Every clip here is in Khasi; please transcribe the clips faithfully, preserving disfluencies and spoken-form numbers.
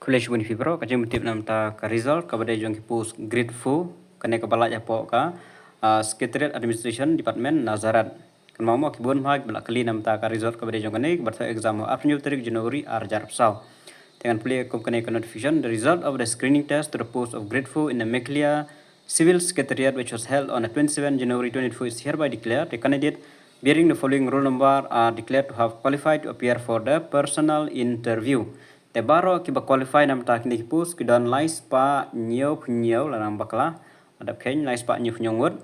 Khublei shibun ïa phi baroh, ka jingpyntip namar ka result kaba dei jong ki post grade four, kane kaba lait hapoh ka, ah, Secretariat Administration Department, Nazareth. Kynmaw mo, ki bun bha kiba la kylli namar ka result kaba dei jong kane, kaba thoh exam ha arphew tarik January arhajar arphew saw. Te ngan pule kum kane ka notification: "The result of the screening test to the post of grade four in the Meghalaya Civil Secretariat, which was held on the twenty-seventh January twenty twenty-four, is hereby declared. The candidate bearing the following roll number are declared to have qualified to appear for the personal interview." Te baroh kiba qualify namar kine ki post ki don lai spah hynñiew phew hynñiew, lada ngam bakla, adap khein lai spah hynñiew phew hynñiew ngut.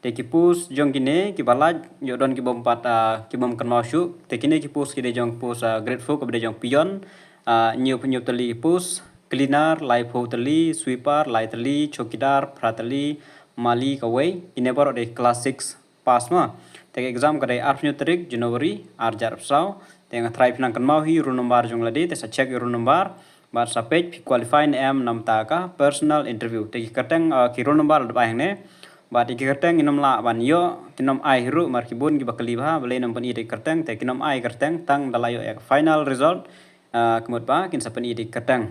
Te ki post jong kine kiba lait, ïoh don ki bym pat, ah, ki bym kynmaw shuh. Te kine ki post ki dei jong post, ah, grade four kaba dei jong peon, ah, hynñiew phew hynñiew tylli ki post, cleaner laiphew tylli, sweeper lai tylli, chowkidar phra tylli, mali kawei. Kine baroh dei class six pass mo. Te ka exam ka dei arphew tarik January arhajar arphew saw. Te nga tharai phi nang kynmaw hi roll number jong lade, te sa check ïa roll number bad sa peit phi qualify ne em namar ka personal interview. Te ki kyrteng, ah, ki roll number la dep ai hangne. Bad ki kyrteng ngin ym lah ban ïoh, kin ym ai hi ruh, namar ki bun kiba kylli bha, balei nym pyni da ki kyrteng, te kin ym ai kyrteng, tang da la ïoh ïa ka final result, ah, ka mut ba kin sa pyni da ki kyrteng.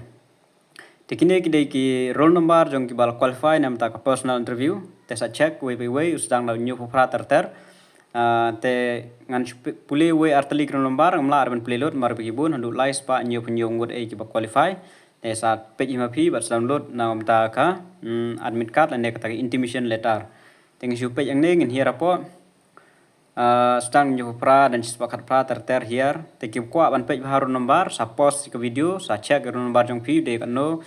Te kine ki dei ki roll number jong kiba la qualify namar ka personal interview. Te sa check wei pa wei, u sdang da u hynñiew phew phra ter ter. Ah, te ngan shu pu-, pule wei ar tylli ki roll number, ngam lah ban pule lut, namar ba ki bun, haduh lai spah hynñiew phew hynñiew ngut eh kiba qualify. Te sa peit hi ma phi bad sa download namar ka, hmm, admit card lane kata ka intimation letter. Te ngin shu peit hangne, ngin hiar hapoh. Ah, sdang hynñiew phew phra, don shi spah khat phra ter ter, hiar. Te kiba kwah ban peit bha roll number, sa pause ka video, sa check roll number jong phi dei katno.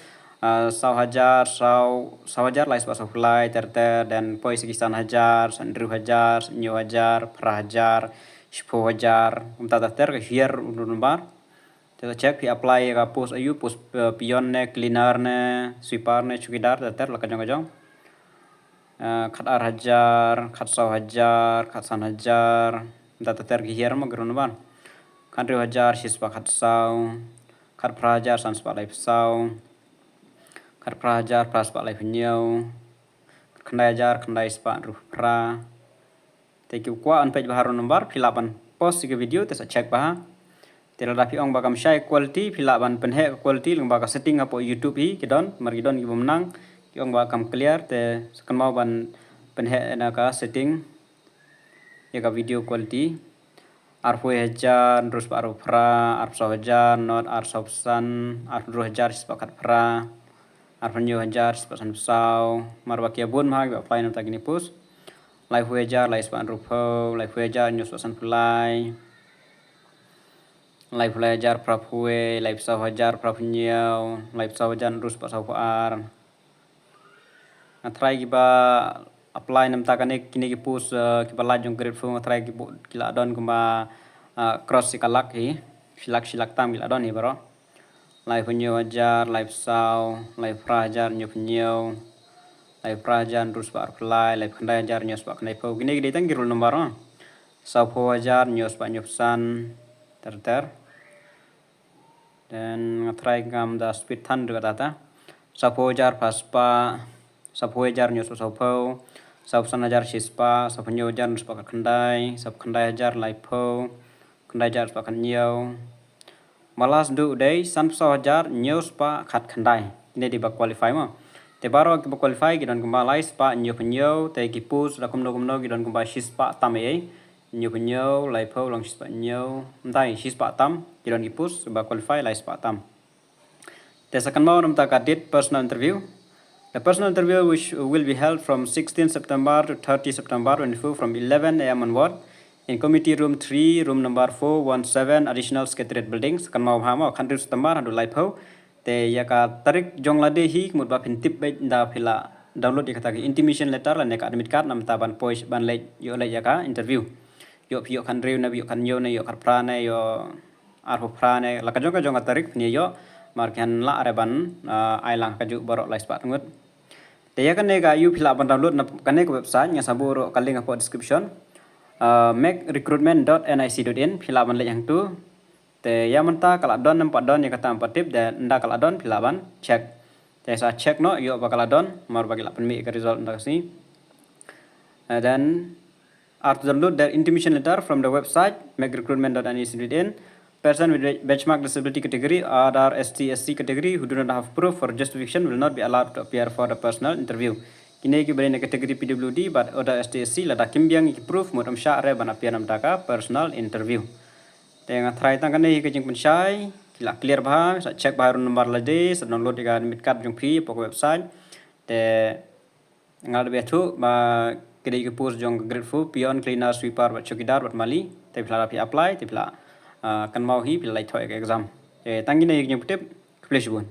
Ah, saw hajar, saw, saw hajar lai spah saw phew lai ter ter, then poi sa ki san hajar, san hynriew hajar, san hynñiew hajar, phra hajar, shiphew hajar, kumta ter ter, ka hiar roll number. Te sa check phi apply ïa ka post aïu, post, eh, peon ne, cleaner ne, sweeper ne, chowkidar, ter ter, la ka jong ka jong. Eh, khat ar hajar, khat saw hajar, khat san hajar, kumta ter ter ki hiar mo ki roll number. Khat hynriew hajar, shi spah khat saw, khat phra hajar, san spah laiphew saw, khat phra hajar, phra spah laiphew hynñiew, khat khyndai hajar, khyndai spah hynriew phra. Te kiba kwah ban peit bha roll number, phi lah ban pause ïa ka video, te sa check bha. Te lada phi ong ba kam shai quality, phi lah ban pynheh ka quality lyngba ka setting hapoh YouTube hi, ki don, namar ki don ki bym nang, ki ong ba kam clear, te sa kynmaw ban pynheh na ka setting ïa ka video quality. Arphew hajar, hynriew spah arphew phra, arphew saw hajar, not, arphew saw phew san, arphew hynriew hajar, shi spah khat phra, arphew hynñiew hajar, shi spah san phew saw, namar ba ki bun bha kiba apply namar kine ki post. Laiphew hajar, lai spah hynriew phew, laiphew hajar, hynñiew spah san phew lai, laiphew lai hajar, phra phew wei, laiphew saw hajar, phra phew hynñiew, laiphew saw hajar, hynriew spah saw phew ar. Nga tharai kiba apply namar kane, kine ki post, eh, kiba lait jong grade four, nga tharai ki bo-, ki la don kumba, eh, cross shi ka lak hi, shi lak, shi lak tam ki la don hi baroh. Laiphew hynñiew hajar, laiphew saw, laiphew phra hajar, hynñiew phew hynñiew, laiphew phra hajar, hynriew spah arphew lai, laiphew khyndai hajar, hynñiew spah khyndai phew. Kine ki dei tang ki roll number, oh. Saw phew hajar, hynñiew spah hynñiew phew san, ter ter. Then nga tharai ngam da speed than ruh kata ta. Saw phew hajar, phra spah, saw phew hajar, hynñiew spah saw phew, saw phew san hajar, shi spah, saw phew hynñiew hajar, hynriew spah khat khyndai, saw phew khyndai hajar, laiphew, khyndai hajar, spah khat hynñiew. Ba last duh dei san phew saw hajar, hynñiew spah khat khyndai. Kine dei ba qualify mo. Te baroh kiba qualify ki don kumba lai spah hynñiew phew hynñiew, te ki post la kumno kumno ki don kumba shi spah tam ei. Hynñiew phew hynñiew, laiphew, long shi spah hynñiew. Mynta shi spah tam, ki don ki post ba qualify lai spah tam. Te sa kynmaw namar ka date personal interview. The personal interview, which will be held from sixteenth September to thirtieth September twenty-four, from eleven A M onward, in committee room three, room number four one seven, Additional Secretariat Building. Sa kynmaw bha mo, khathynriew September haduh laiphew. Te ïa ka tarik jong lade hi, ka mut ba phin tip beit ynda phi la download ïa kata ka intimation letter lane ka admit card, namar ban poi ban leit, ïoh leit ïa ka interview. Ïoh phi ïoh khathynriew ne, ïoh khathynñiew ne, ïoh khatphra ne, ïoh arphew phra ne, la ka jong ka jong ka tarik phin ïoh, namar kin lah re ban, ah, ai lang kajuh baroh lai spah ngut. Te ïa kane ka aïu phi lah ban download na kane ka website, nga sa buh ruh ka link hapoh description. Ah, meg recruitment dot N I C dot in, phi lah ban leit hangtu. Te ïa mynta ka la don ne ym pat don, ïa kata ym pat tip, te ynda ka la don phi lah ban check. Te sa check noh, ïoh ba ka la don, namar ba ki la pynmih ka result ynda ka sngi. And then, are to download their intimation letter from the website, meg recruitment dot N I C dot in. Person with benchmark disability category, other S T S C category who do not have proof for justification will not be allowed to appear for the personal interview. Kine ki ba dei na category P W D bad other S T S C lada kim biang ïa ki proof mut ym shah re ban appear na bynta ka personal interview. Te nga tharai tang kane hi ka jingpynshai, ki la clear bha, sa check bha roll number lade, sa download ïa ka admit card jong phi hapoh ka website. Te nga la dep ïathuh ba ki dei ki post jong grade four, peon, cleaner, sweeper bad chowkidar bad mali. Te phi la, phi apply, te phi la kynmaw hi, phi la leit thoh ïa ka exam. Te tang kine hi ka jingpyntip. Khublei shibun.